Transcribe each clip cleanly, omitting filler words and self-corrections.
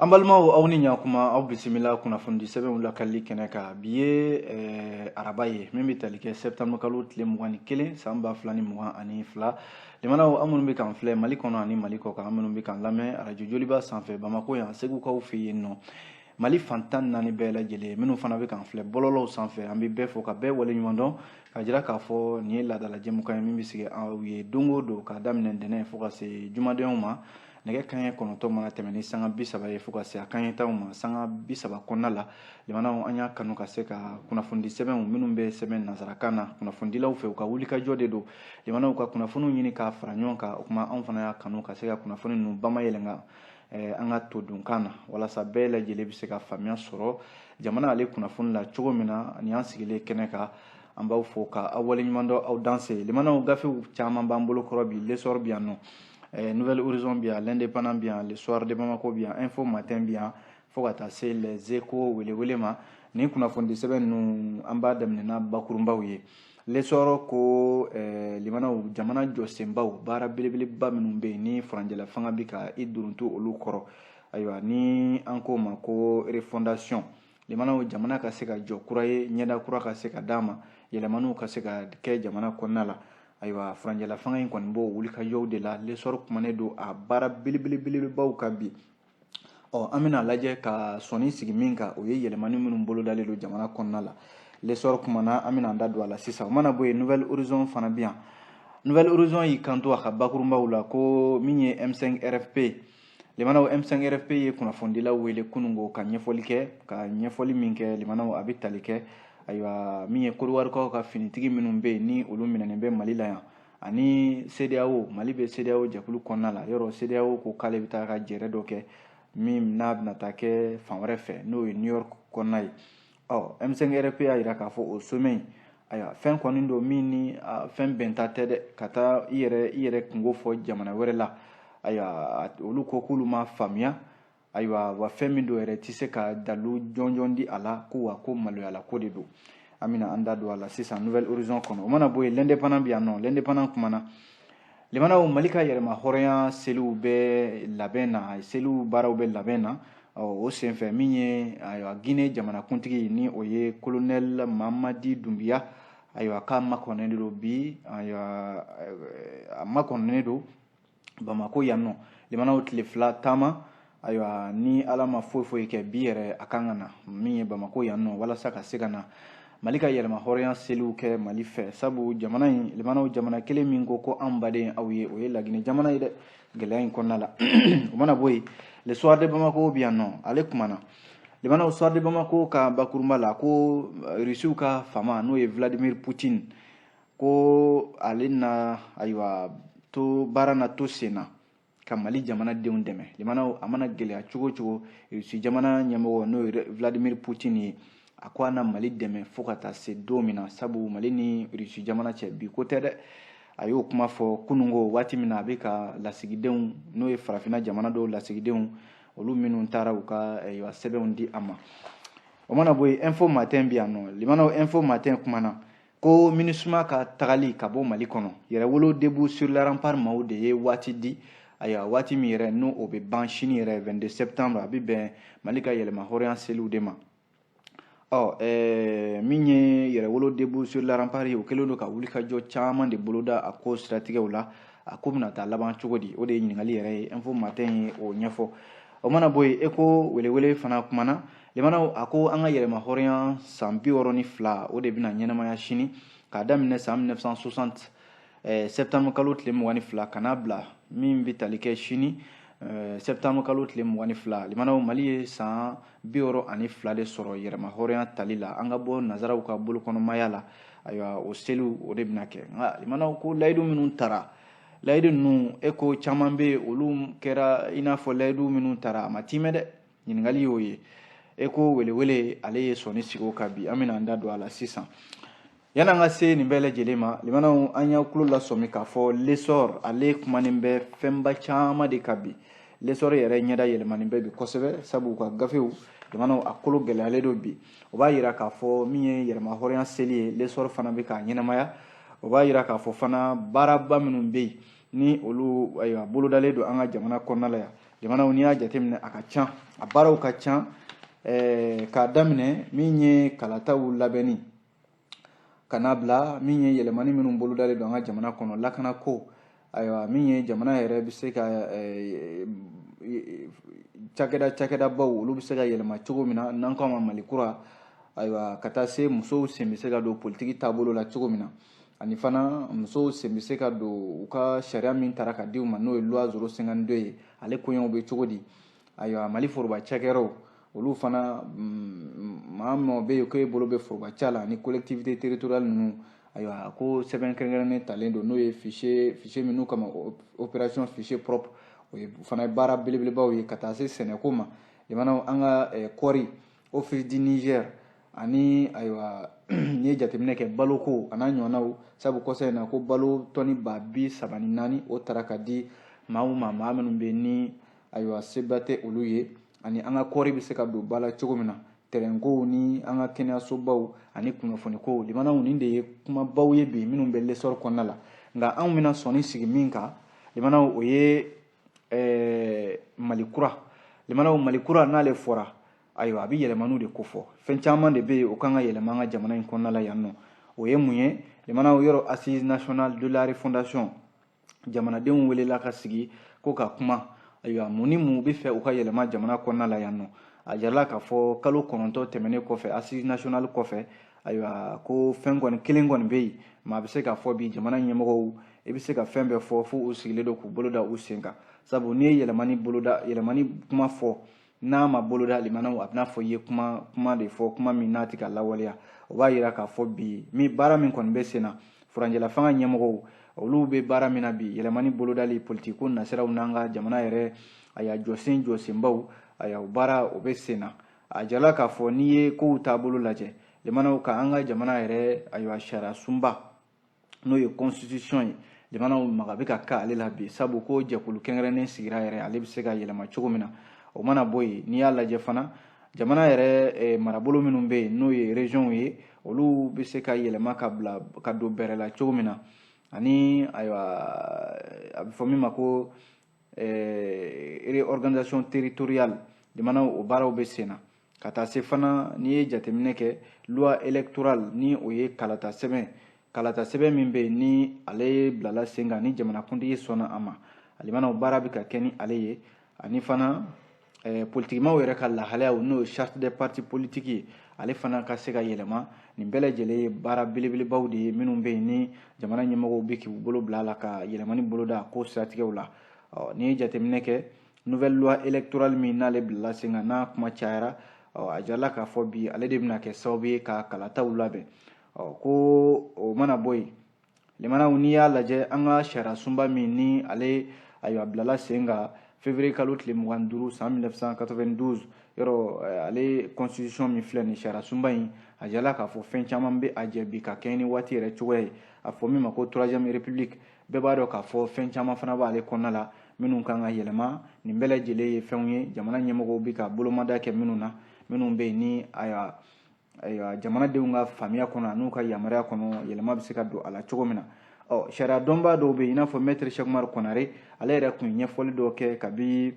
An balimaw, aw ni ɲakuma, aw bisimila kunnafonidi sɛbɛnw lakalili kɛnɛ kan. Bi ye araba ye min bɛ tali kɛ septembre kalo tile 21, san 2022. Limanaw, aw minnu bɛ k'an filɛ Mali kɔnɔ ani Mali kɔ kan, an minnu bɛ k'an lamɛn arajo Joliba sanfɛ Bamako yan, Segukaw fɛ yen nɔ, Mali fan 14 bɛɛ lajɛlen, minnu fana bɛ k'an filɛ bɔlɔlɔw sanfɛ, an bɛ bɛɛ fo ka bɛɛ waleɲuman dɔn, k'a jira k'a fɔ nin ye laadala jɛmukan ye min bɛ sigi aw ye don o don, k'a daminɛ ntɛnɛn fo ka se jumadenw ma, nɛgɛ kanɲɛ 9 mana tɛmɛ ni sanga 30 ye fo ka se a kanɲɛ 10 ma sanga 30 kɔnɔna la. Limanaw, an y'a kanu ka se ka kunnafonidi sɛbɛnw minnu bɛ sɛbɛn nansarakan na kunnafonidilaw fɛ, u ka wulikajɔ de don, limanaw, ka kunnafoniw ɲini k'a fara ɲɔgɔn kan. O kuma, anw fana y'a kanu ka se ka kunnafoni ninnu bamayɛlɛnga an ka todunkan na, walasa bɛɛ lajɛlen bɛ se ka faamuya sɔrɔ jamana ale kunnafoni la cogo min na. Ani an sigilen kɛnɛ kan, an b'aw fo ka aw waleɲuman dɔn, aw danse. Limanaw, gafew caman b'an bolo kɔrɔ bi. L'Essor bi yan nɔ, Nouvel Horizon bi yan, L'Indépendant bi yan, Le Soir de Bamako bi yan, Info Matin bi yan, fo ka taa se Les Échos welewele ma. Nin kunnafonidi sɛbɛn ninnu, an b'a daminɛ n'a bakurunbaw ye. L'Essor ko limanaw, jamana jɔsenbaw, baara belebeleba minnu bɛ yen ni furancɛla fanga bɛ ka i duruntu olu kɔrɔ, ayiwa, ni an k'o ma ko refondation, limanaw, jamana ka se ka jɔ kura ye, ɲɛda kura ka se ka d'a ma, yɛlɛmaniw ka se ka kɛ jamana kɔnɔna la. Ayiwa, furancɛla fanga in kɔni b'o wulikajɔw de la. L'Essor kumanen don a baara belebelebelebaw kan bi. Ɔ, an bɛna lajɛ ka sɔnni sigi min kan, o ye yɛlɛmani minnu bolodalen don jamana kɔnɔna la. L'Essor kumana, an bɛna an da don a la sisan. O mana bɔ yen, Nouvel Horizon fana bi yan. Nouvel Horizon y'i kanto a ka bakurunbaw la ko min ye M5 RFP, limanaw, M5 RFP ye kunnafonidilaw wele kunungo ka ɲɛfɔli kɛ. Ka ɲɛfɔli min kɛ, limanaw, a bɛ tali kɛ, ayiwa, min ye Kodiwarikaw ka finitigi minnu bɛ yen ni olu minɛnen bɛ Mali la yan, ani CEDEAO, Mali bɛ CEDEAO jɛkulu kɔnɔna la. Yɔrɔ CEDEAO ko k'ale bɛ taa ka jɛrɛ dɔ kɛ min n'a bɛna taa kɛ fan wɛrɛ fɛ, n'o ye New York kɔnɔna ye. Ɔ, M5 RFP y'a jira k'a fɔ o sommet in, ayiwa, fɛn kɔni don min ni fɛn bɛnta tɛ dɛ, ka taa i yɛrɛ kungo fɔ jamana wɛrɛ la. Ayiwa, olu ko k'olu ma faamuya. Ayiwa, wa fɛn min don yɛrɛ tɛ se ka dalu jɔnjɔn di a la, ko wa ko maloyala ko de don. An bɛna an da don a la sisan Nouvel Horizon kɔnɔ. O mana bɔ yen, L'Indépendant bi yan nɔ. L'Indépendant kumana, limanaw, Mali ka yɛrɛma hɔrɔnya seliw bɛ labɛn na, seliw baaraw bɛ labɛn na. O senfɛ, min ye, ayiwa, Guinée jamanakuntigi, ni o ye colonel Mamadi Doumbouya, ayiwa, k'a makɔnɔnen don bi. Ayiwa, a makɔnɔnen don Bamako yan nɔ, limanaw, tile 2 taama. Ayiwa, ni Ala ma foyi foyi kɛ, bi yɛrɛ a kan ka na min ye Bamako yan nɔ, walasa ka se ka na Mali ka yɛlɛma hɔrɔnya seliw kɛ Mali fɛ, sabu jamana in, limanaw, jamana kelen min ko ko an baden aw ye, o ye Laginɛ jamana ye dɛ, gɛlɛya in kɔnɔna la. O mana bɔ yen, Le Soir de Bamako bi yan nɔ, ale kumana, limanaw, Soir de Bamako ka bakurunba la ko Rusiw ka fama, n'o ye Vladimir Poutine, ko ale na, ayiwa, to baara na to sen na ka Mali jamanadenw dɛmɛ. Limanaw, a mana gɛlɛya cogo o cogo, Rusi jamana ɲɛmɔgɔ, n'o ye Vladimir Poutine ye, a ko a na Mali dɛmɛ fo ka taa se don min na, sabu Mali ni Rusi jamana cɛ bi ko tɛ dɛ. A y'o kuma fɔ kunungo, waati min na a bɛ ka lasigidenw, n'o ye farafinna jamana dɔw lasigidenw, olu minnu taara u ka, ayiwa, sɛbɛnw di a ma. O mana bɔ yen, Info Matin bi yan nɔ. Limanaw, Info Matin kumana ko MINUSMA ka tagali ka bɔ Mali kɔnɔ, Yɛrɛwolo Debout sur la Rempart maaw de ye waati di. Ayiwa, waati min yɛrɛ n'o o bɛ ban sini yɛrɛ 22 septembre, a bɛ bɛn Mali ka yɛlɛma hɔrɔnya seliw de ma. Ɔ, min ye Yɛrɛwolo Debout sur la Rempart ye, o kɛlen don ka wulikajɔ caman de boloda a ko siratigɛw la. A ko bɛna taa laban cogo di? O de ye ɲininkali yɛrɛ ye. Info Matin ye o ɲɛfɔ. O mana bɔ yen, Eko welewele fana kumana, limanaw, a ko an ka yɛlɛma hɔrɔnya san 62, o de bɛna ɲɛnamaya sini, k'a daminɛ san 1960 septembre kalo tile 22 ka n'a bila min bɛ tali kɛ sini septembre kalo tile 22. Limanaw, Mali ye san 62 de sɔrɔ yɛrɛma hɔrɔnya tali la, an ka bɔ nazaraw ka bolokɔnɔmaya la. Ayiwa, o seliw, o de bɛna kɛ. Nka limanaw, ko layidu minnu tara, layidu ninnu, e ko caman bɛ yen, olu kɛra i n'a fɔ layidu minnu tara, a ma timɛ dɛ. Ɲininkali y'o ye. E ko welewele, ale ye sɔnni sigi o kan bi. An bɛna an da don a la sisan. Yan'an ka se nin bɛɛ lajɛlen ma, limanaw, an y'aw tulo lasɔmi k'a fɔ L'Essor, ale kumanen bɛ fɛnba caman de kan bi. L'Essor yɛrɛ ɲɛda yɛlɛmanen bɛ bi kosɛbɛ, sabu u ka gafew, limanaw, a kolo gɛlɛyalen don bi. O b'a yira k'a fɔ min ye yɛrɛma hɔrɔnya seli ye, L'Essor fana bɛ k'a ɲɛnamaya. O b'a yira k'a fɔ fana baaraba minnu bɛ yen ni olu, ayiwa, bolodalen don an ka jamana kɔnɔna la yan. Limanaw, n'i y'a jateminɛ, a ka ca, a baaraw ka ca, k'a daminɛ min ye kalataw labɛnni, ka n'a bila min ye yɛlɛmani minnu bolodalen don an ka jamana kɔnɔ, lakanako, ayiwa, min ye jamana yɛrɛ bɛ se ka cakɛdabaw, olu bɛ se ka yɛlɛma cogo min na n'an k'a ma Mali kura, ayiwa, ka taa se musow sen bɛ se ka don politiki taabolo la cogo min na, ani fana musow sen bɛ se ka don u ka sariya min tara ka di u ma, n'o ye loi 052 ye, ale koɲɛw bɛ cogo di? Ayiwa, Mali foroba cakɛyɔrɔw, olu fana, maa mɔgɔ bɛ yen k'e bolo bɛ foroba ca la, ani collectivité territoriale ninnu, ayiwa, ko sɛbɛn kɛrɛnkɛrɛnnen talen don, n'o ye fichier min n'u kama opération fichier propre, o ye fana ye baara belebelebaw ye, ka taa se sɛnɛko ma. Limanaw, an ka kɔɔri, Office du Niger, ani ayiwa, n'i ye jateminɛ kɛ baloko a n'a ɲɔgɔnnaw, sabu kɔsa in na ko balo tɔni 34,000, o tara ka di maaw ma, maa minnu bɛ ni ayiwa seba tɛ olu ye, ani an ka kɔɔri bɛ se ka don ba la cogo min na, tɛrɛnkow ni an ka kɛnɛyasobaw ani kunnafonikow. Limanaw, nin de ye kumabaw ye bi minnu bɛ L'Essor kɔnɔna la. Nka anw bɛna sɔnni sigi min kan, limanaw, o ye Mali kura. Limanaw, Mali kura n'ale fɔra, ayiwa, a bɛ yɛlɛmaniw de kofɔ. Fɛn caman de bɛ yen, o kan ka yɛlɛma an ka jamana in kɔnɔna la yan nɔ. O ye mun ye, limanaw? Yɔrɔ Assise nationale de la refondation, jamanadenw welela ka sigi ko ka kuma, ayiwa, mun ni mun bɛ fɛ u ka yɛlɛma jamana kɔnɔna la yan nɔ? A jirala k'a fɔ kalo 9 tɛmɛnen kɔfɛ, assise nationale kɔfɛ, ayiwa, ko fɛn kɔni kelen kɔni bɛ yen, maa bɛ se k'a fɔ bi, jamana ɲɛmɔgɔw, i bɛ se ka fɛn bɛɛ fɔ fo u sigilen don k'u bolo da u sen kan, sabu n'i ye yɛlɛmani boloda, yɛlɛmani kuma fɔ, n'a ma boloda, limanaw, a bɛna fɔ i ye kuma de fɔ, kuma min n'a tɛ ka lawaleya. O b'a yira k'a fɔ bi min baara min kɔni bɛ sen na, furancɛla fanga ɲɛmɔgɔw, olu bɛ baara min na bi, yɛlɛmani bolodali, politiko nasiraw n'an ka jamana yɛrɛ, aya, jɔsen jɔsenbaw, aya, o baara o bɛ sen na. A jirala k'a fɔ n'i ye kow taabolo lajɛ, limanaw, ka an ka jamana yɛrɛ, ayiwa, sariya sunba, n'o ye constitution ye, limanaw, maga bɛ ka kɛ ale la bi, sabu ko jɛkulu kɛrɛnkɛrɛnnen sigira yɛrɛ, ale bɛ se ka yɛlɛma cogo min na. O mana bɔ yen, n'i y'a lajɛ fana, jamana yɛrɛ marabolo minnu bɛ yen, n'o ye régions ye, olu bɛ se ka yɛlɛma ka bila ka don bɛrɛ la cogo min na, ani ayiwa, a bɛ fɔ min ma ko réorganisation territoriale, jamanaw, o baaraw bɛ sen na. Ka taa se fana, n'i ye jateminɛ kɛ, loi électorale, ni o ye kalata sɛbɛn, kalata sɛbɛn min bɛ yen ni ale bilala sen kan, ni jamanakuntigi sɔnna a ma, alimanaw, baara bɛ ka kɛ ni ale ye, ani fana politikimaw yɛrɛ ka lahalayaw, n'o ye charte des partis politiques ye, ale fana ka se ka yɛlɛma. Nin bɛɛ lajɛlen ye baara belebelebaw de ye minnu bɛ yen ni jamana ɲɛmɔgɔw bɛ k'u bolo bila a la ka yɛlɛmani boloda ko siratigɛw la. Ɔ, n'i ye jateminɛ kɛ, nouvelle loi électorale min n'ale bilala sen kan, n'a kuma cayara, ɔ, a jirala k'a fɔ bi ale de bɛna kɛ sababu ye ka kalataw labɛn. Ɔ, ko o mana bɔ yen, limanaw, n'i y'a lajɛ, an ka sariya sunba min ni ale, ayiwa, bilala sen kan février kalo tile 25 san 1992, yɔrɔ ale constitution min filɛ nin, sariya sunba in, a jirala k'a fɔ fɛn caman bɛ a jɛ bi ka kɛɲɛ ni waati yɛrɛ cogoya ye. A fɔ min ma ko troisième république, bɛɛ b'a dɔn k'a fɔ fɛn caman fana b'ale kɔnɔna la minnu kan ka yɛlɛma. Nin bɛɛ lajɛlen ye fɛnw ye jamana ɲɛmɔgɔw bɛ ka bolomada kɛ minnu na, minnu bɛ yen ni, ayiwa, jamanadenw ka faamuya kɔnɔ n'u ka yamaruya kɔnɔ, yɛlɛma bɛ se ka don a la cogo min na. Ɔ, sariya dɔnbaa dɔw bɛ yen, i n'a fɔ maître Cheick Oumar Konaré, ale yɛrɛ tun ye ɲɛfɔli dɔw kɛ kabi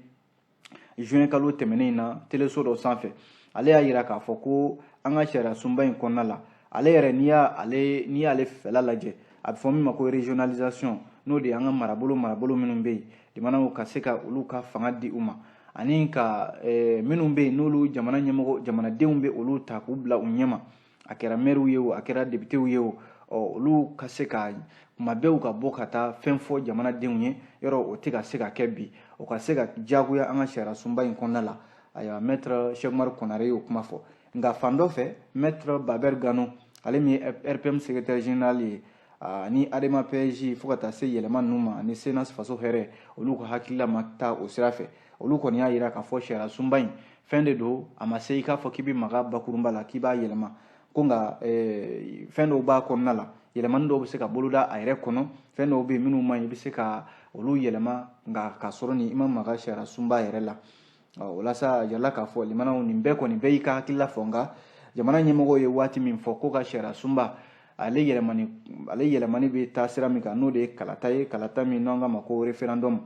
juin kalo tɛmɛnen in na teleso dɔ sanfɛ. Ale y'a yira k'a fɔ ko an ka sariya sunba in kɔnɔna la, ale yɛrɛ, n'i y'ale fɛla lajɛ, a bɛ fɔ min ma ko régionalisation, n'o de ye an ka marabolo minnu bɛ yen, jamanaw ka se ka olu ka fanga di u ma, ani ka minnu bɛ yen n'olu jamana ɲɛmɔgɔ, jamanadenw bɛ olu ta k'u bila u ɲɛma, a kɛra maires ye o, a kɛra députés ye o, ɔ, olu ka se ka kuma bɛɛ u ka bɔ ka taa fɛn fɔ jamanadenw ye. Yɔrɔ o tɛ ka se ka kɛ bi, o ka se ka diyagoya an ka sariya sunba in kɔnɔna la. Ayiwa, maître Cheick Oumar Konaré y'o kuma fɔ. Nka fan dɔ fɛ, maître Baber Gano, ale min ye RPM secrétaire général ye, ani ADEMA PSG, fo ka taa se yɛlɛma ninnu ma, ani CNAS Faso Hɛrɛ, olu ka hakilila ma taa o sira fɛ. Olu kɔni y'a yira k'a fɔ sariya sunba in fɛn de don, a ma se i k'a fɔ k'i bɛ maga bakurunba la k'i b'a yɛlɛma ko, nka fɛn dɔw b'a kɔnɔna la, yɛlɛmani dɔw bɛ se ka boloda a yɛrɛ kɔnɔ, fɛn dɔw bɛ yen minnu man ɲi, i bɛ se ka olu yɛlɛma, nka k'a sɔrɔ ni i ma maga sariya sunba yɛrɛ la. O la sa, a jirala k'a fɔ, limanaw, nin bɛɛ kɔni, bɛɛ y'i ka hakilila fɔ. Nka jamana ɲɛmɔgɔw ye waati min fɔ ko ka sariya sunba ale yɛlɛmani bɛ taa sira min kan, n'o de ye kalata ye, kalata min n'an k'a ma ko référendum.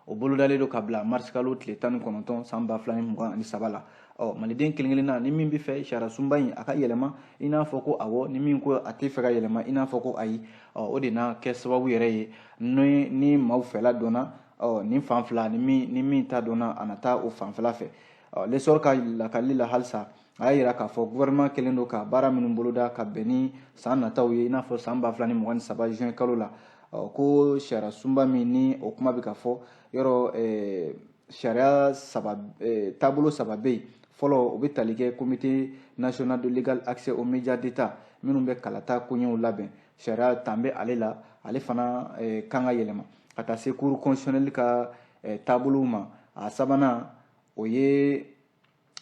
O bolodalen don ka bila marisikalo tile 19 san 2023 la. Ɔ, maliden kelen kelenna, ni min bɛ fɛ sariya sunba in a ka yɛlɛma, i n'a fɔ ko awɔ, ni min ko a tɛ fɛ ka yɛlɛma, i n'a fɔ ko ayi, ɔ, o de na kɛ sababu yɛrɛ ye ni maaw fɛla dɔnna. Ɔ, nin fan fila, ni min ta dɔnna, a na taa o fanfɛla fɛ. Ɔ, L'Essor ka lakali la halisa, a y'a yira k'a fɔ gouvernement kɛlen don ka baara minnu boloda ka bɛn ni san nataw ye, i n'a fɔ san 2023 juin kalo la. Ɔ, ko sariya sunba min ni o kuma bɛ ka fɔ yɔrɔ, sariya saba, taabolo saba bɛ yen. Fɔlɔ, o bɛ tali kɛ Comité national de l'égal accès aux médias d'État minnu bɛ kalata koɲɛw labɛn, sariya tan bɛ ale la, ale fana kan ka yɛlɛma ka taa se Cour constitutionnelle ka taabolow ma. A sabanan, o ye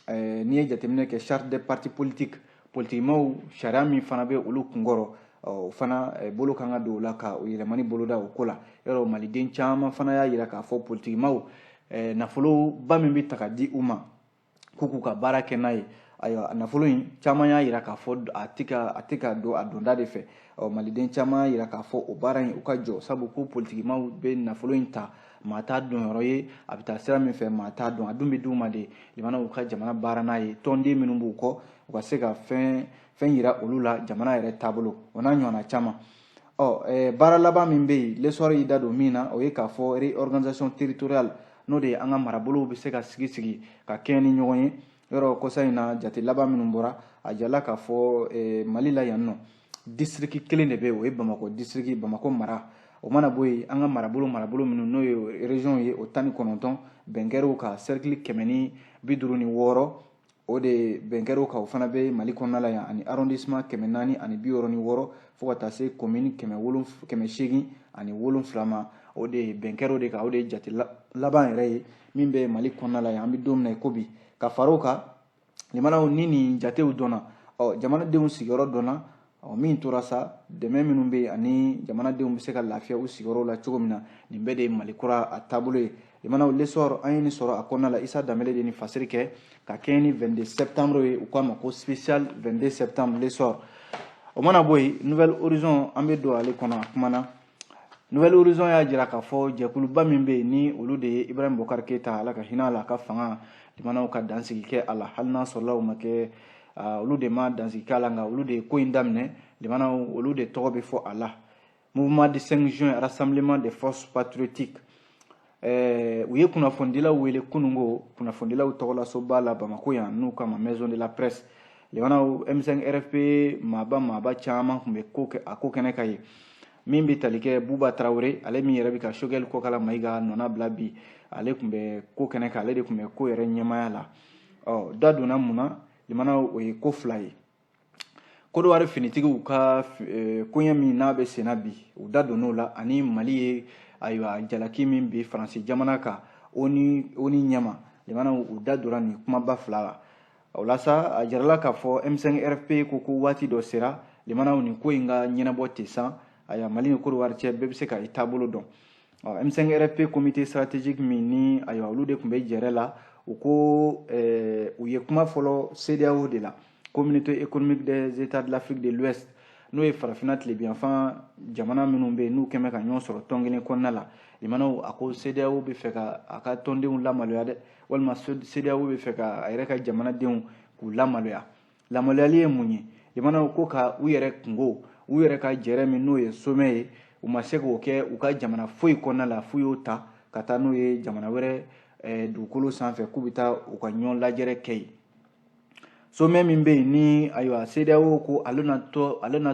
n'i ye jateminɛ kɛ charte des partis politiques, politikimaaw sariya min fana bɛ olu kunkɔrɔ, o fana bolo kan ka don o la ka o yɛlɛmani boloda o ko la. Yɔrɔ, maliden caman fana y'a yira k'a fɔ politikimaaw nafoloba min bɛ ta ka di u ma k'u k'u ka baara kɛ n'a ye, ayiwa, nafolo in, caman y'a yira k'a fɔ a tɛ ka don a donda de fɛ. Ɔ, maliden caman y'a yira k'a fɔ o baara in, u ka jɔ, sabu ko politikimaaw bɛ nafolo in ta, maa t'a dɔn yɔrɔ ye, a bɛ taa sira min fɛ, maa t'a dɔn. A dun bɛ d'u ma de, limanaw ka jamana baara n'a ye, tɔnden minnu b'u kɔ, u ka se ka fɛn fɛn yira olu la jamana yɛrɛ taabolo, o n'a ɲɔgɔnna caman. Ɔ, baara laban min bɛ yen, L'Essor y'i da don min na, o ye k'a fɔ réorganisation territoriale, n'o de ye an ka marabolow bɛ se ka sigi sigi ka kɛɲɛ ni ɲɔgɔn ye. Yɔrɔ, kɔsa in na, jate laban minnu bɔra, a jala k'a fɔ Mali la yan nɔ, district kelen de bɛ yen, o ye Bamakɔ district, Bamakɔ mara. O mana bɔ yen, an ka marabolo minnu n'o ye région ye, o 19 bɛn kɛr'o kan, cercle 156, o de bɛn kɛr'o kan, o fana bɛ Mali kɔnɔna la yan, ani arrondissement 466, fo ka taa se commune 887 ma. O de bɛn kɛr'o de kan, o de ye jate laban yɛrɛ ye min bɛ Mali kɔnɔna la yan, an bɛ don min na i ko bi. Ka fara o kan, limanaw, ni nin jatew dɔnna, ɔ, jamanadenw sigiyɔrɔ dɔnna, ɔ, min tora sa, dɛmɛ minnu bɛ yen ani jamanadenw bɛ se ka lafiya u sigiyɔrɔw la cogo min na, nin bɛɛ de ye Mali kura a taabolo ye. Limanaw, L'Essor, an ye nin sɔrɔ a kɔnɔna la. Isa Danbele de ni fasiri kɛ ka kɛɲɛ ni 22 septembre ye, u k'a ma ko spécial 22 septembre L'Essor. O mana bɔ yen, Nouvel Horizon, an bɛ don ale kɔnɔ. A kumana, Nouvel Horizon y'a jira k'a fɔ jɛkuluba min bɛ yen, ni olu de ye Ibrahim Boubacar Keita, Ala ka hinɛ a la, a ka fanga, limanaw ka dansigi kɛ a la, hali n'a sɔrɔla o ma kɛ, olu de ma dansigi kɛ a la, nka olu de ye ko in daminɛ. Limanaw, olu de tɔgɔ bɛ fɔ a la, Mouvement du 5 juin, Rassemblement des forces patriotiques. U ye kunnafonidilaw wele kununko kunnafonidilaw tɔgɔlasoba la Bamako yan, n'u kama Maison de la Presse. Limanaw, M5 RFP maaba caman tun bɛ ko a ko kɛnɛ ka ye. Min bɛ tali kɛ Buba Tarawele, ale min yɛrɛ bɛ ka Choguel Kokala Mayiga nɔna bila bi, ale tun bɛ ko kɛnɛ kan, ale de tun bɛ ko yɛrɛ ɲɛmaaya la. Ɔ, da donna mun na, limanaw? O ye ko fila ye: Kodowari finitigiw ka koɲɛ min n'a bɛ senna bi, u da donn'o la, ani Mali ye, ayiwa, jalaki min bi Faransi jamana kan ONU ɲɛma. Limanaw, u da donna nin kumaba fila la. O la sa, a jirala k'a fɔ M5 RFP ko waati dɔ sera, limanaw, nin ko in ka ɲɛnabɔ ten san. Ayiwa, Mali ni Kodowari cɛ, bɛɛ bɛ se ka i taabolo dɔn. Ɔ, M5 RFP comité stratégique min ni, ayiwa, olu de tun bɛ jɛrɛ la, u ko u ye kuma fɔlɔ CEDEAO de la, Communauté économique des États de l'Afrique de l'Ouest, n'o ye farafinna tilebinyanfan jamana minnu bɛ yen, n'u kɛn bɛ ka ɲɔgɔn sɔrɔ tɔn kelen kɔnɔna la. Limanaw, a ko CEDEAO bɛ fɛ ka a ka tɔndenw lamaloya dɛ, walima CEDEAO bɛ fɛ ka a yɛrɛ ka jamanadenw k'u lamaloya. Lamaloyali ye mun ye? Limanaw, ko ka u yɛrɛ kungo, u yɛrɛ ka jɛrɛ min n'o ye sommet ye, u ma se k'o kɛ u ka jamana foyi kɔnɔna la, f'u y'o ta ka taa n'o ye jamana wɛrɛ dugukolo sanfɛ, k'u bɛ taa u ka ɲɔgɔn lajɛrɛ kɛ yen. Sommet min bɛ yen ni, ayiwa, CEDEAO ko ale na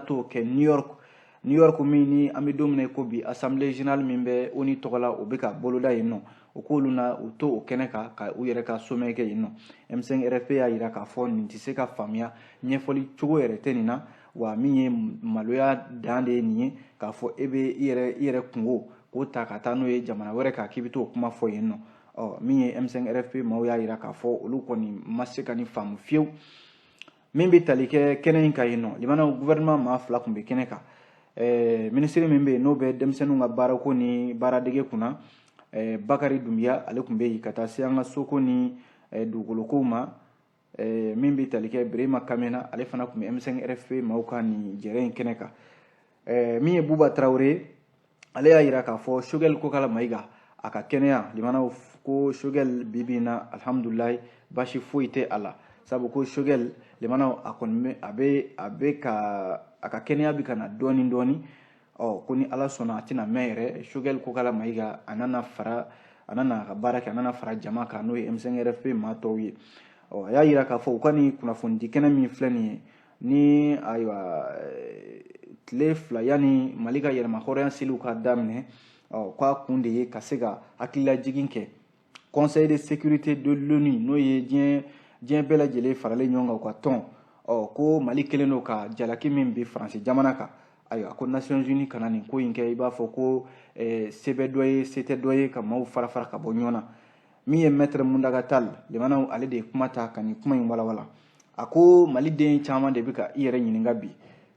t'o kɛ New York. New York min ni an bɛ don min na i ko bi, assemblée générale min bɛ ONU tɔgɔ la, o bɛ ka boloda yen nɔ, o k'olu na u to o kɛnɛ kan ka u yɛrɛ ka sommet kɛ yen nɔ. M5 RFP y'a jira k'a fɔ nin tɛ se ka faamuya, ɲɛfɔli cogo yɛrɛ tɛ nin na wa. Min ye maloya dan de ye nin ye, k'a fɔ e bɛ i yɛrɛ kungo k'o ta ka taa n'o ye jamana wɛrɛ kan, k'i bɛ t'o kuma fɔ yen nɔ. Ɔ, min ye M5 RFP maaw y'a jira k'a fɔ olu kɔni ma se ka nin faamu fiyewu. Min bɛ tali kɛ kɛnɛ in kan yen nɔ, limanaw, gouvernement maa fila tun bɛ kɛnɛ kan: minisiri min bɛ yen n'o bɛ denmisɛnninw ka baarako ni baaradege kunna, Bakari Dunbiya, ale tun bɛ yen, ka taa se an ka soko ni dugukolokow ma, min bɛ tali kɛ Birema Kamena, ale fana tun bɛ M5 RFP maaw ka nin jɛrɛ in kɛnɛ kan. Min ye Buba Tarawele, ale y'a jira k'a fɔ Choguel Kokala Mayiga, a ka kɛnɛya. Limanaw, ko Choguel bi bi in na, alhamdulilayi, baasi foyi tɛ a la, sabu ko Choguel, limanaw, a kɔni a bɛ ka a ka kɛnɛya bɛ ka na dɔɔni dɔɔni. Ɔ, ko ni Ala sɔnna, a tɛna mɛn yɛrɛ, Choguel Kokala Mayiga, a nana fara, a nana a ka baara kɛ, a nana fara jama kan, n'o ye M5 RFP maa tɔw ye. Ɔ, a y'a yira k'a fɔ u ka nin kunnafonidi kɛnɛ min filɛ nin ye ni, ayiwa, tile 2 yanni Mali ka yɛlɛma hɔrɔnya seliw ka daminɛ, ɔ, k'a kun de ye ka se ka hakililajigin kɛ Conseil de sécurité de l'ONU, n'o ye diɲɛ bɛɛ lajɛlen faralen ɲɔgɔn kan, u ka tɔn. Ɔ, ko Mali kɛlen don ka jalaki min bi Faransi jamana kan, ayiwa, ko Nations Unies kana nin ko in kɛ i b'a fɔ ko se bɛ dɔ ye, se tɛ dɔ ye, ka maaw fara fara ka bɔ ɲɔgɔn na. Min ye Maître Mountaga Tall, limanaw, ale de ye kuma ta ka nin kuma in walawala. A ko Maliden caman de bɛ ka i yɛrɛ ɲininka bi,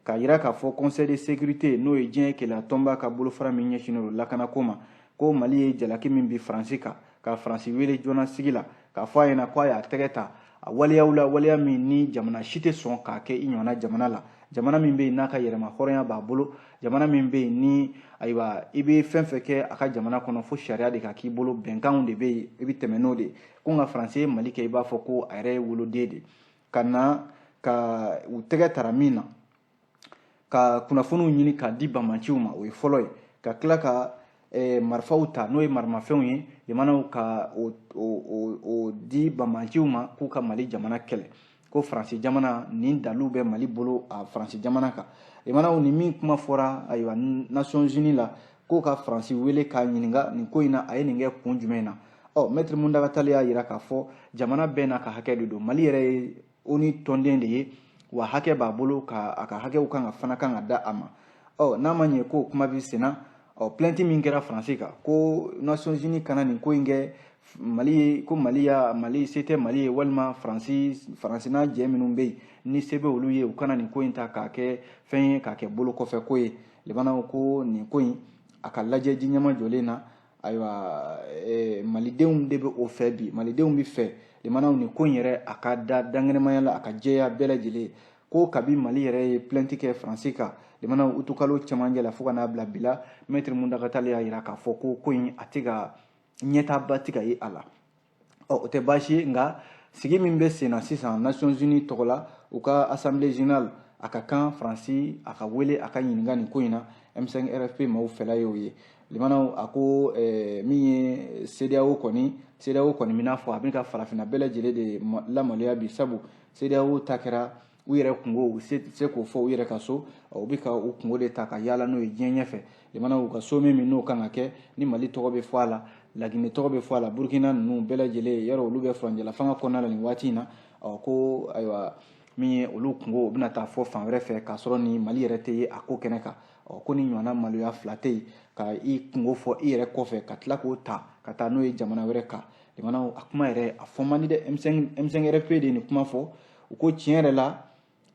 k'a yira k'a fɔ Conseil de sécurité, n'o ye diɲɛ keleya tɔnba ka bolofara min ɲɛsinnen don lakanako ma, ko Mali ye jalaki min bi Faransi kan, ka Faransi wele joona sigi la, k'a fɔ a ɲɛna ko a y'a tɛgɛ ta a waleyaw la, waleya min ni jamana si tɛ sɔn k'a kɛ i ɲɔgɔnna jamana la, jamana min bɛ yen n'a ka yɛrɛma hɔrɔnya b'a bolo, jamana min bɛ yen ni, ayiwa, i bɛ fɛn fɛn kɛ a ka jamana kɔnɔ, fo sariya de ka k'i bolo, bɛnkanw de bɛ yen, i bɛ tɛmɛ n'o de ye. Ko nka Faransi ye Mali kɛ i b'a fɔ ko a yɛrɛ ye woloden de, ka na ka u tɛgɛ tara min na, ka kunnafoniw ɲini k'a di banbanciw ma, o ye fɔlɔ ye, ka tila ka marifaw ta, n'o ye maramafɛnw ye, limanaw, ka o di banbanciw ma k'u ka Mali jamana kɛlɛ. Ko Faransi jamana, nin dalu bɛ Mali bolo a Faransi jamana kan. Limanaw, ni min kuma fɔra, ayiwa, Nations Unies la, k'o ka Faransi wele k'a ɲininka nin ko in na, a ye nin kɛ kun jumɛn na? Ɔ, Maître Mountaga Tall y'a yira k'a fɔ jamana bɛɛ n'a ka hakɛ de don. Mali yɛrɛ ye ONU tɔnden de ye, wa hakɛ b'a bolo, ka a ka hakɛw kan ka fana kan ka da a ma. Ɔ, n'a ma ɲɛ ko kuma bɛ sen na, ɔ, plainte min kɛra Faransi kan, ko Nations Unies kana nin ko in kɛ Mali ye, ko Mali ya, Mali se tɛ Mali ye, walima Faransi n'a jɛ minnu bɛ yen ni se bɛ olu ye, u kana nin ko in ta k'a kɛ fɛn ye, k'a kɛ bolo kɔfɛ ko ye. Limanaw, ko nin ko in, a ka lajɛ ji ɲɛma jɔlen na. Ayiwa, malidenw de bɛ o fɛ bi, malidenw bɛ fɛ, limanaw, nin ko in yɛrɛ, a ka da dankɛnɛmaya la, a ka jɛya bɛɛ lajɛlen. Ko kabi Mali yɛrɛ ye plainte kɛ Faransi kan, limanaw, utukalo cɛmancɛ la fo ka n'a bila bi la, Maître Mountaga Tall y'a yira k'a fɔ ko ko in, a tɛ ka ɲɛtaaba tɛ ka ye a la. Ɔ, o tɛ baasi ye, nka sigi min bɛ sen na sisan Nations Unies tɔgɔ la, u ka Assemblée générale, a ka kan Faransi a ka wele, a ka ɲininka nin ko in na. M5 RFP maaw fɛla y'o ye. Limanaw, a ko min ye CEDEAO kɔni, CEDEAO kɔni bɛ n'a fɔ a bɛ ka farafinna bɛɛ lajɛlen de lamaloya bi, sabu CEDEAO ta kɛra u yɛrɛ kungo, u se k'o fɔ u yɛrɛ ka so, u bɛ ka u kungo de ta ka yaala n'o ye diɲɛ ɲɛfɛ. Limanaw, u ka so min n'o kan ka kɛ ni Mali tɔgɔ bɛ fɔ a la, Laginɛ tɔgɔ bɛ fɔ a la, Burukina ninnu bɛɛ lajɛlen, yɔrɔ olu bɛ furancɛla fanga kɔnɔna la nin waati in na. Ɔ, ko ayiwa, min ye olu kungo, u bɛna taa fɔ fan wɛrɛ fɛ, k'a sɔrɔ ni Mali yɛrɛ tɛ ye a ko kɛnɛ kan. Ɔ, ko ni ɲɔgɔnna maloya fila tɛ yen, ka i kungo fɔ i yɛrɛ kɔfɛ, ka tila k'o ta ka taa n'o ye jamana wɛrɛ kan. Limanaw, a kuma yɛrɛ, a fɔ man di dɛ. M5 RFP de ye nin kuma fɔ. U ko tiɲɛ yɛrɛ la,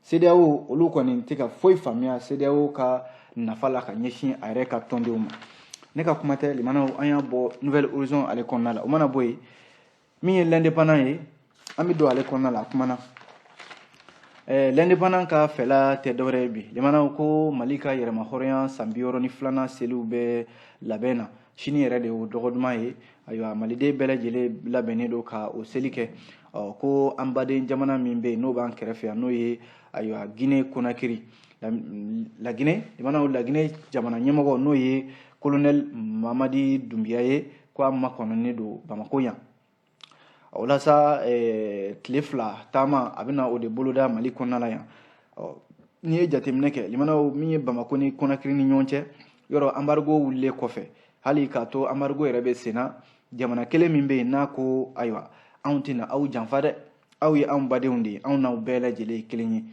CEDEAO, olu kɔni tɛ ka foyi faamuya CEDEAO ka nafa la ka ɲɛsin a yɛrɛ ka tɔndenw ma. Ne ka kuma tɛ, limanaw, an y'a bɔ Nouvel Horizon ale kɔnɔna la. O mana bɔ yen, min ye L'Indépendant ye, an bɛ don ale kɔnɔna la. A kumana L'Indépendant ka fɛla tɛ dɔwɛrɛ ye bi, limanaw, ko Mali ka yɛrɛma hɔrɔnya san 62nan seliw bɛ labɛn na. Sini yɛrɛ de y'o dɔgɔ duman ye. Ayiwa, maliden bɛɛ lajɛlen labɛnnen don ka o seli kɛ. Ɔ, ko an baden jamana min bɛ yen n'o b'an kɛrɛfɛ yan, n'o ye, ayiwa, Guinée Conakry, Laginɛ, limanaw, Laginɛ jamana ɲɛmɔgɔ, n'o ye Colonel Mamadi Doumbouya ye, ko a makɔnɔnen don Bamako yan. O la sa, tile 2 taama, a bɛna o de boloda Mali kɔnɔna la yan. N'i ye jateminɛ kɛ, limanaw, min ye Bamako ni Conakry ni ɲɔgɔn cɛ yɔrɔ, embargo wulilen kɔfɛ, hali k'a to embargo yɛrɛ bɛ sen na, jamana kelen min bɛ yen n'a ko ayiwa, anw tɛna aw janfa dɛ, aw ye anw badenw de ye, anw n'aw bɛɛ lajɛlen ye kelen ye,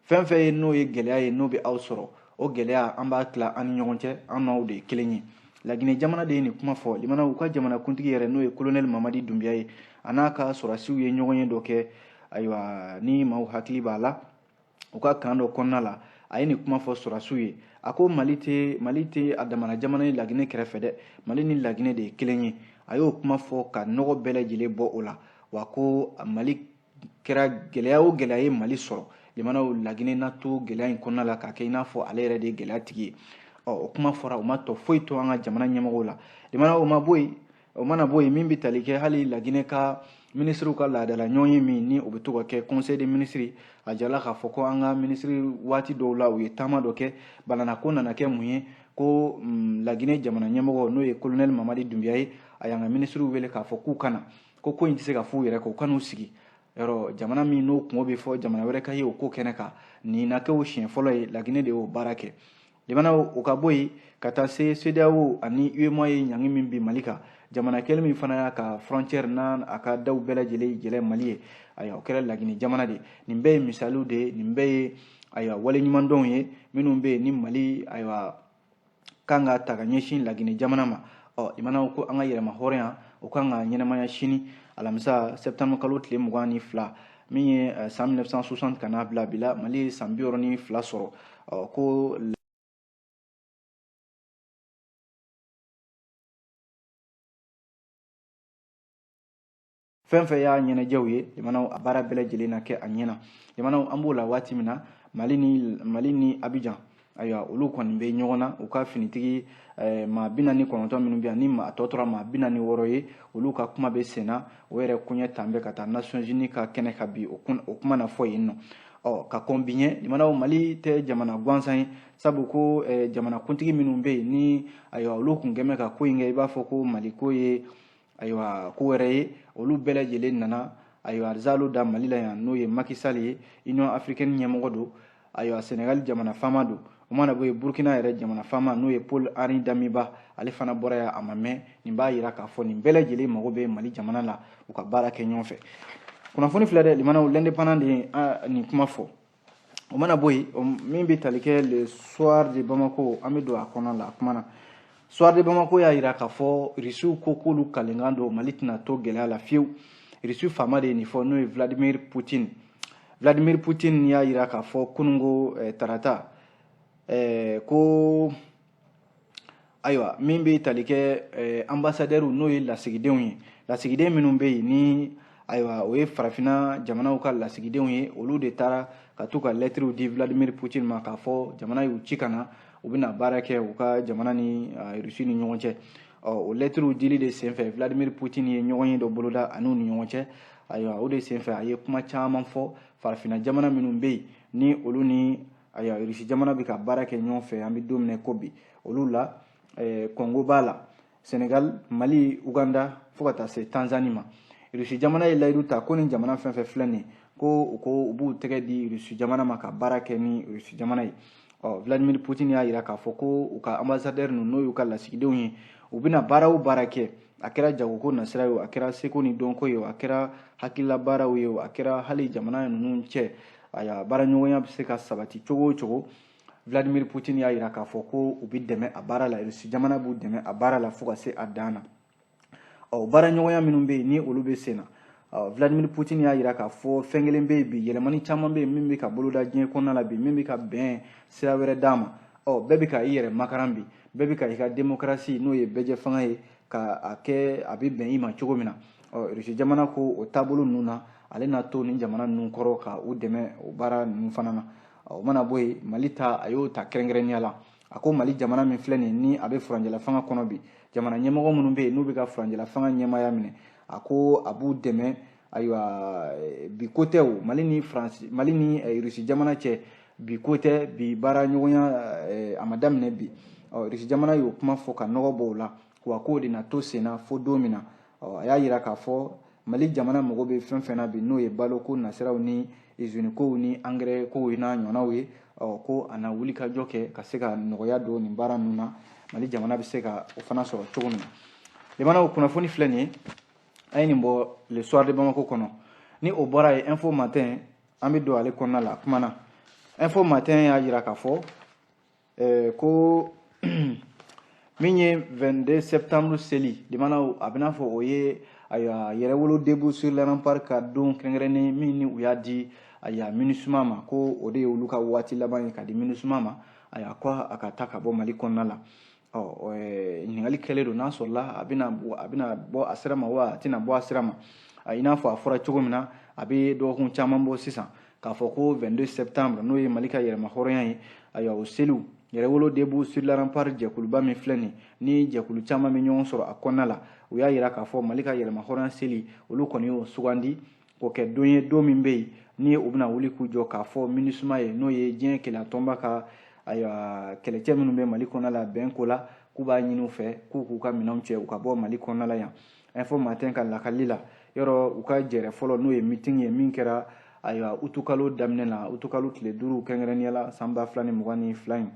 fɛn fɛn ye n'o ye gɛlɛya ye n'o bɛ aw sɔrɔ, o gɛlɛya an b'a tila an ni ɲɔgɔn cɛ, an n'aw de ye kelen ye. Laginɛ jamana de ye nin kuma fɔ. Limanaw, u ka jamana kuntigi yɛrɛ, n'o ye Colonel Mamadi Doumbouya ye, a n'a ka sɔrɔdasiw ye ɲɔgɔn ye dɔ kɛ. Ayiwa, ni maaw hakili b'a la, u ka kan dɔ kɔnɔna la, a ye nin kuma fɔ sɔrɔdasiw ye. A ko Mali tɛ a damana jamana ye Laginɛ kɛrɛfɛ dɛ, Mali ni Laginɛ de ye kelen ye. A y'o kuma fɔ ka nɔgɔ bɛɛ lajɛlen bɔ o la. Wa ko Mali kɛra gɛlɛya o gɛlɛya ye Mali sɔrɔ, limanaw, Laginɛ na to gɛlɛya in kɔnɔna la k'a kɛ i n'a fɔ ale yɛrɛ de ye gɛlɛya tigi ye. Ɔ, o kuma fɔra, o ma tɔ foyi to an ka jamana ɲɛmɔgɔw la. Limanaw, o ma bɔ yen. O mana bɔ yen, min bɛ tali kɛ hali Laginɛ ka minisiriw ka laadala ɲɔgɔn ye min ni o bɛ to ka kɛ conseil des ministres, a jirala k'a fɔ ko an ka minisiri waati dɔw la, u ye taama dɔ kɛ. Balana ko nana kɛ mun ye? Ko Laginɛ jamana ɲɛmɔgɔ, n'o ye colonel Mamadi Dunbiya ye, a y'an ka minisiriw wele k'a fɔ k'u kana ko in tɛ se ka f'u yɛrɛ kɔ, u kan'u sigi yɔrɔ jamana min n'o kungo bɛ fɔ jamana wɛrɛ ka ye o ko kɛnɛ kan. Nin na kɛ o siɲɛ fɔlɔ ye, Laginɛ de y'o baara kɛ. Limanaw, o ka bɔ yen ka taa se CEDEAO ani UEMOA ye ɲangi min bin Mali kan, jamana kelen min fana y'a ka frontière n'a a ka daw bɛɛ lajɛlen jɛlɛ Mali ye, ayiwa, o kɛra Laginɛ jamana de. Nin bɛɛ ye misaliw de ye, nin bɛɛ ye, ayiwa, waleɲumandɔnw ye minnu bɛ yen ni Mali, ayiwa, kan ka ta ka ɲɛsin Laginɛ jamana ma. Ɔ limanaw, ko an ka yɛrɛma hɔrɔnya, o kan ka ɲɛnamaya sini alamisa septembre kalo tile 22, min ye san 1960 ka n'a bila bi la, Mali ye san 62 sɔrɔ. Ɔ ko fɛn fɛn y'a ɲɛnajɛw ye, limanaw, a baara bɛɛ lajɛlen na kɛ a ɲɛna. Limanaw, an b'o la waati min na, Mali ni Abidjan, ayiwa, olu kɔni bɛ ɲɔgɔn na. U ka finitigi maa 49 minnu bɛ yan, ni a tɔ tora maa 46 ye, olu ka kuma bɛ sen na. O yɛrɛ koɲɛ tan bɛ ka taa Nations Unies ka kɛnɛ kan bi, o kuma na fɔ yen nɔ. Ɔ ka kɔn bi ɲɛ, limanaw, Mali tɛ jamana gansan ye, sabu ko jamana kuntigi minnu bɛ yen ni, ayiwa, olu kun kɛn bɛ ka ko in kɛ i b'a fɔ ko Mali ko ye, ayiwa, ko wɛrɛ ye, olu bɛɛ lajɛlen nana, ayiwa, zalo da Mali la yan, n'o ye Macky Sall ye, Union africaine ɲɛmɔgɔ don, ayiwa, Sénégal jamana faama don. O mana bɔ yen, Burkina yɛrɛ jamana faama, n'o ye Paul Henri Damiba, ale fana bɔra yan a ma mɛn. Nin b'a yira k'a fɔ nin bɛɛ lajɛlen mago bɛ Mali jamana la, u ka baara kɛ ɲɔgɔn fɛ. Kunnafoni filɛ dɛ, limanaw, L'Indépendant de ye nin kuma fɔ. O mana bɔ yen, min bɛ tali kɛ Le Soir de Bamako, an bɛ don a kɔnɔ la. A kuma na, Soir de Bamako y'a yira k'a fɔ Rusiw ko k'olu kalenkan don, Mali tɛna to gɛlɛya la fiyewu. Rusi faama de ye nin fɔ, n'o ye Vladimir Poutine. Vladimir Poutine y'a yira k'a fɔ kununko tarata ko, ayiwa, min bɛ tali kɛ ambassadeur, n'o ye lasigidenw ye, lasigiden minnu bɛ yen ni, ayiwa, o ye farafinna jamanaw ka lasigidenw ye, olu de taara ka t'u ka lɛtiriw di Vladimir Poutine ma k'a fɔ jamana y'u ci ka na, u bɛna baara kɛ u ka jamana ni Rusi ni ɲɔgɔn cɛ. Ɔ o lɛtiriw dili de senfɛ, Vladimir Poutine ye ɲɔgɔn ye dɔ boloda a n'u ni ɲɔgɔn cɛ. Ayiwa, o de senfɛ a ye kuma caman fɔ farafinna jamana minnu bɛ yen ni olu ni, ayiwa, Rusi jamana bɛ ka baara kɛ ɲɔgɔn fɛ an bɛ don min na ko bi. Olu la, Congo b'a la, Sénégal, Mali, Uganda, fo ka taa se Tanzanie ma. Rusi jamana ye layidu ta ko ni jamana fɛn fɛn filɛ nin ye, ko u ko u b'u tɛgɛ di Rusi jamana ma ka baara kɛ ni Rusi jamana ye. Ɔ Vladimir Poutine y'a yira k'a fɔ ko u ka ambassadeur ninnu, n'o y'u ka lasigidenw ye, u bɛna baara o baara kɛ, a kɛra jagoko nasira ye o, a kɛra seko ni dɔnko ye o, a kɛra hakilila baaraw ye o, a kɛra hali jamana ninnu cɛ, ayiwa, baaraɲɔgɔnya bɛ se ka sabati cogo o cogo, Vladimir Poutine y'a yira k'a fɔ ko u bɛ dɛmɛ a baara la, Rusi jamana b'u dɛmɛ a baara la fo ka se a dan na. Ɔ baaraɲɔgɔnya minnu bɛ yen ni olu bɛ sen na, ɔ Vladimir Poutine y'a yira k'a fɔ fɛn kelen bɛ yen bi, yɛlɛmani caman bɛ yen min bɛ ka boloda diɲɛ kɔnɔna la bi, min bɛ ka bɛn sira wɛrɛ d'a ma. Ɔ bɛɛ bɛ ka i yɛrɛ makaran bi, bɛɛ bɛ ka i ka démocratie, n'o ye bɛɛjɛ fanga ye, ka a kɛ a bɛ bɛn i ma cogo min na. Ɔ Rusi jamana ko o taabolo ninnu na, ale na to nin jamana ninnu kɔrɔ ka u dɛmɛ o baara ninnu fana na. O mana bɔ yen, Mali ta, a y'o ta kɛrɛnkɛrɛnnenya la. A ko Mali jamana min filɛ nin ni a bɛ furancɛla fanga kɔnɔ bi, jamana ɲɛmɔgɔ minnu bɛ yen n'u bɛ ka furancɛla fanga ɲɛmaaya minɛ, a ko a b'u dɛmɛ. Ayiwa, bi ko tɛ o, Mali ni Faransi, Mali ni Rusi jamana cɛ, bi ko tɛ, bi baara ɲɔgɔnya a ma daminɛ bi. Ɔ Rusi jamana y'o kuma fɔ ka nɔgɔ bɔ o la, wa k'o de na to sen na fo don min na. Ɔ a y'a yira k'a fɔ Mali jamana mago bɛ fɛn fɛn na bi, n'o ye baloko nasiraw ni usine kow ni angɛrɛ kow n'a ɲɔgɔnnaw ye, ɔ ko a na wuli ka jɔ kɛ ka se ka nɔgɔya don nin baara ninnu na, Mali jamana bɛ se ka o fana sɔrɔ cogo min na. Limanaw, kunnafoni filɛ nin ye, an ye nin bɔ Le Soir de Bamako kɔnɔ. Ni o bɔra yen, Info Matin, an bɛ don ale kɔnɔna la. Kuma na, Info Matin y'a yira k'a fɔ ko min ye 22 septembre seli, limanaw, a bɛna fɔ o ye, ayiwa, yɛrɛwolo Debout sur les Remparts ka don kɛrɛnkɛrɛnnen min ni u y'a di, ayiwa, MINUSMA ma, ko o de ye olu ka waati laban ye ka di MINUSMA ma, ayiwa, ko a ka taa ka bɔ Mali kɔnɔna la. Ɔ ɲininkali kɛlen don n'a sɔrɔla a bɛna bɔ a sira ma wa a tɛna bɔ a sira ma. I n'a fɔ a fɔra cogo min na, a bɛ dɔgɔkun caman bɔ sisan, k'a fɔ ko 22 septembre, n'o ye Mali ka yɛrɛma hɔrɔnya ye, ayiwa, o seliw Yɛrɛwolo Debout sur les Remparts jɛkuluba min filɛ nin ni jɛkulu caman bɛ ɲɔgɔn sɔrɔ a kɔnɔna la, u y'a yira k'a fɔ Mali ka yɛrɛma hɔrɔnya seli, olu kɔni y'o sugandi k'o kɛ don ye, don min bɛ yen ni u bɛna wuli k'u jɔ k'a fɔ MINUSMA ye, n'o ye diɲɛ kelenya tɔnba ka ayiwa kɛlɛcɛ minnu bɛ Mali kɔnɔna la bɛn ko la, k'u b'a ɲini u fɛ k'u k'u ka minɛnw cɛ, u ka bɔ Mali kɔnɔna la yan. Info Matin ka lakali la, yɔrɔ u ka jɛrɛ fɔlɔ, n'o ye meeting ye min kɛra ayiwa utukalo daminɛ na, utukalo tile 5 kɛrɛnkɛrɛnnenya la, san 2022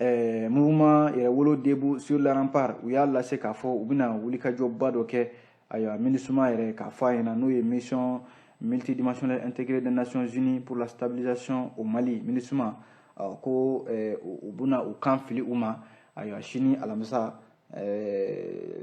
in, mouvement Yɛrɛwolo Debout sur les Remparts, u y'a lase k'a fɔ u bɛna wulikajɔba dɔ kɛ ayiwa MINUSMA yɛrɛ k'a fɔ a ɲɛna, n'o ye Mission multidimensionnelle intégrée des Nations Unies pour la stabilisation au Mali, MINUSMA, ko u bɛna u kan fili u ma ayiwa sini alamisa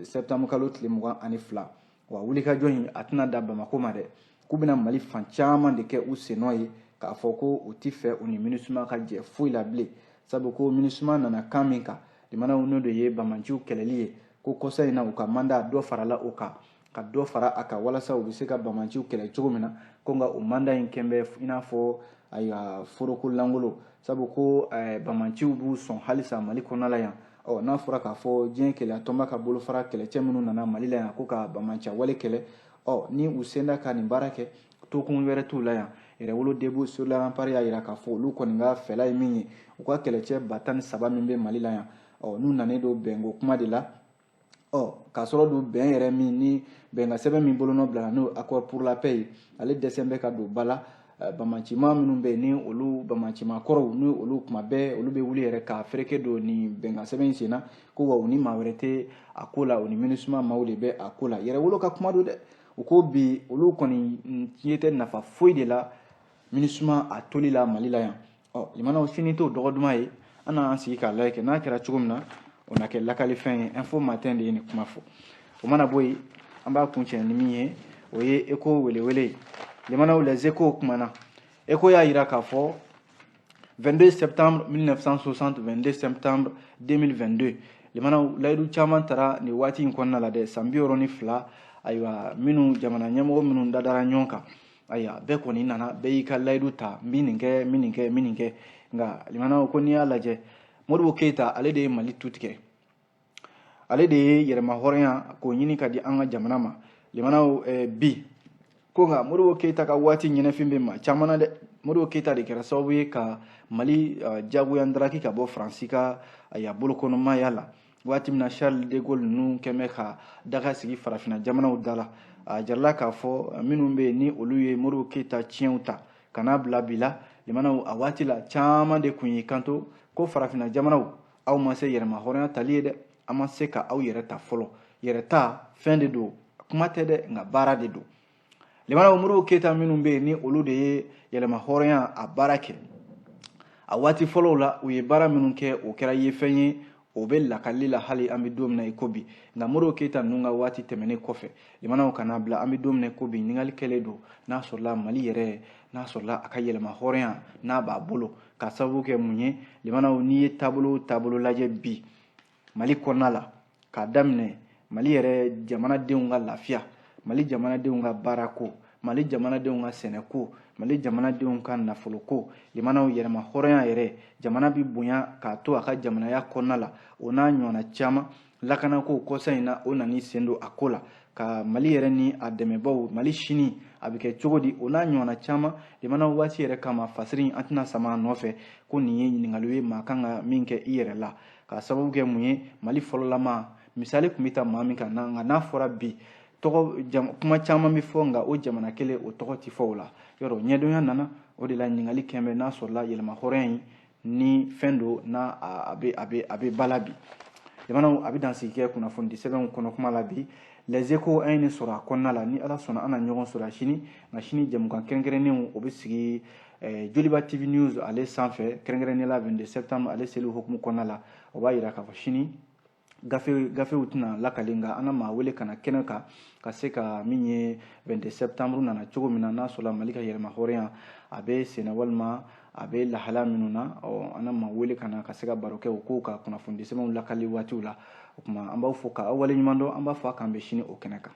septembre kalo tile 22. Wa wulikajɔ in, a tɛna da Bamako ma dɛ, k'u bɛna Mali fan caman de kɛ u sennɔ ye, k'a fɔ ko u ti fɛ u ni MINUSMA ka jɛ foyi la bilen, sabu ko MINUSMA nana kan min kan, limanaw, n'o de ye bamanciw kɛlɛli ye, ko kɔsa in na u ka mandat dɔ farala o kan, ka dɔ fara a kan walasa u bɛ se ka bamanciw kɛlɛ cogo min na, ko nka o mandat in kɛn bɛ i n'a fɔ ayiwa foroko langolo, sabu ko bamanciw b'u sɔn halisa Mali kɔnɔna la yan. Ɔ n'a fɔra k'a fɔ diɲɛ kelenya tɔnba ka bolofara kɛlɛcɛ minnu nana Mali la yan ko ka bamanciya wale kɛlɛ, ɔ ni u senda ka nin baara kɛ, tokun wɛrɛ t'u la yan. Yɛrɛwolo Debout sur les Remparts y'a yira k'a fɔ olu kɔni ka fɛla ye min ye, u ka kɛlɛcɛ 13 000 min bɛ Mali la yan, ɔ n'u nanen don bɛnko kuma de la, ɔ k'a sɔrɔ don bɛn yɛrɛ min ni bɛnkan sɛbɛn min bolonɔ bila, n'o Accord pour la paix ye, ale dɛsɛ bɛ ka don ba la. Bamancima minnu bɛ yen, ni olu bamancima kɔrɔw, ni olu kuma bɛɛ olu bɛ wuli yɛrɛ ka fereke don nin bɛnkan sɛbɛn in sen na, ko wa u ni maa wɛrɛ tɛ a ko la, u ni MINUSMA maaw de bɛ a ko la. Yɛrɛwolo ka kuma don dɛ. U ko bi olu kɔni ɲɛ tɛ nafa foyi de la MINUSMA a toli la Mali la yan. Ɔ limanaw, sini t'o dɔgɔ duman ye, an n'an sigi k'a lajɛ kɛ n'a kɛra cogo min na, o na kɛ lakalifɛn ye. Info Matin de ye nin kuma fɔ. O mana bɔ yen, an b'a kuncɛ ni min ye, o ye Écho welewele ye. Limanaw, Les Échos kumana. Écho y'a yira k'a fɔ 22 septembre 1960, 22 septembre 2022, limanaw, layidu caman tara nin waati in kɔnɔna la dɛ, san 62, ayiwa minnu jamana ɲɛmɔgɔ minnu dadara ɲɔgɔn kan, ayiwa bɛɛ kɔni nana, bɛɛ y'i ka layidu ta, n bɛ nin kɛ, n bɛ nin kɛ, n bɛ nin kɛ. Nka limanaw, ko n'i y'a lajɛ, Modibo Keyita, ale de ye Mali tu tigɛ, ale de ye yɛrɛma hɔrɔnya k'o ɲini ka di an ka jamana ma. Limanaw, bi ko nka Modibo Keyita ka waati ɲɛnɛfin bɛ maa caman na dɛ. Modibo Keyita de kɛra sababu ye ka Mali jagoya ndaraki ka bɔ Faransi ka ayiwa bolokɔnɔmaya la, waati min na Charles de Gaulle ninnu kɛn bɛ ka daga sigi farafinna jamanaw da la. A jarala k'a fɔ minnu bɛ yen, ni olu ye Modibo Keyita tiɲɛw ta ka n'a bila bi la, limanaw, a waati la caman de kun y'i kanto ko farafinna jamanaw, aw ma se yɛrɛma hɔrɔnya tali ye dɛ, an ma se ka aw yɛrɛ ta fɔlɔ. Yɛrɛ ta fɛn de don, kuma tɛ dɛ, nka baara de don. Limanaw, Modibo Keyita minnu bɛ yen, ni olu de ye yɛlɛma hɔrɔnya a baara kɛ a waati fɔlɔw la, u ye baara minnu kɛ, o kɛra ye fɛn ye, o bɛ lakali la hali an bɛ don min na i ko bi. Nka Modibo Keyita ninnu ka waati tɛmɛnen kɔfɛ, limanaw, ka n'a bila an bɛ don min na i ko bi, ɲininkali kɛlen don n'a sɔrɔla Mali yɛrɛ, n'a sɔrɔla a ka yɛlɛma hɔrɔnya n'a b'a bolo, ka sababu kɛ mun ye. Limanaw, n'i ye taabolo o taabolo lajɛ bi Mali kɔnɔna la, k'a daminɛ Mali yɛrɛ jamanadenw ka lafiya, Mali jamanadenw ka baarako, Mali jamanadenw ka sɛnɛko, Mali jamanadenw ka nafoloko, limanaw, yɛrɛma hɔrɔnya yɛrɛ, jamana bi bonya k'a to a ka jamanaya kɔnɔna la, o n'a ɲɔgɔnna caman, lakanako kɔsa in na, o nan'i sen don a ko la, ka Mali yɛrɛ ni a dɛmɛbaw, Mali sini a bɛ kɛ cogo di, o n'a ɲɔgɔnna caman. Limanaw, waati yɛrɛ kama fasiri an tɛna sama a nɔfɛ ko nin ye ɲininkali ye maa kan ka min kɛ i yɛrɛ la, k'a sababu kɛ mun ye. Mali fɔlɔlama misali tun bɛ ta maa min kan, nka n'a fɔra bi tɔgɔ kuma caman bɛ fɔ, nka o jamana kelen o tɔgɔ tɛ fɔ o la. Yɔrɔ ɲɛdɔnya nana o de la, ɲininkali kɛn bɛ n'a sɔrɔla yɛlɛma hɔrɔnya in ni fɛn don n'a a bɛ ba la bi. Jamanaw, a bɛ dansigi kɛ kunnafoni sɛbɛnw kɔnɔ kuma la bi. Les Échos, an ye nin sɔrɔ a kɔnɔna la. Ni Ala sɔnna, an na ɲɔgɔn sɔrɔ sini. Nka sini jɛmukan kɛrɛnkɛrɛnnenw, o bɛ sigi Joliba TV News ale sanfɛ, kɛrɛnkɛrɛnnenya la 22 septembre ale seli hukumu kɔnɔna la. O b'a yira k'a fɔ sini gafe gafew tɛna lakali, nka an na maa wele ka na kɛnɛ kan ka se ka min ye 22 septembre nana cogo min na, n'a sɔrɔla Mali ka yɛlɛma hɔrɔnya a bɛ senna walima a bɛ lahala minnu na. Ɔ an na maa wele ka na ka se ka baro kɛ o kow ka kunnafoni sɛbɛnw lakali waatiw la. O tuma an b'aw fo k'aw waleɲuman dɔn, an b'a fɔ a k'an bɛ sini o kɛnɛ kan.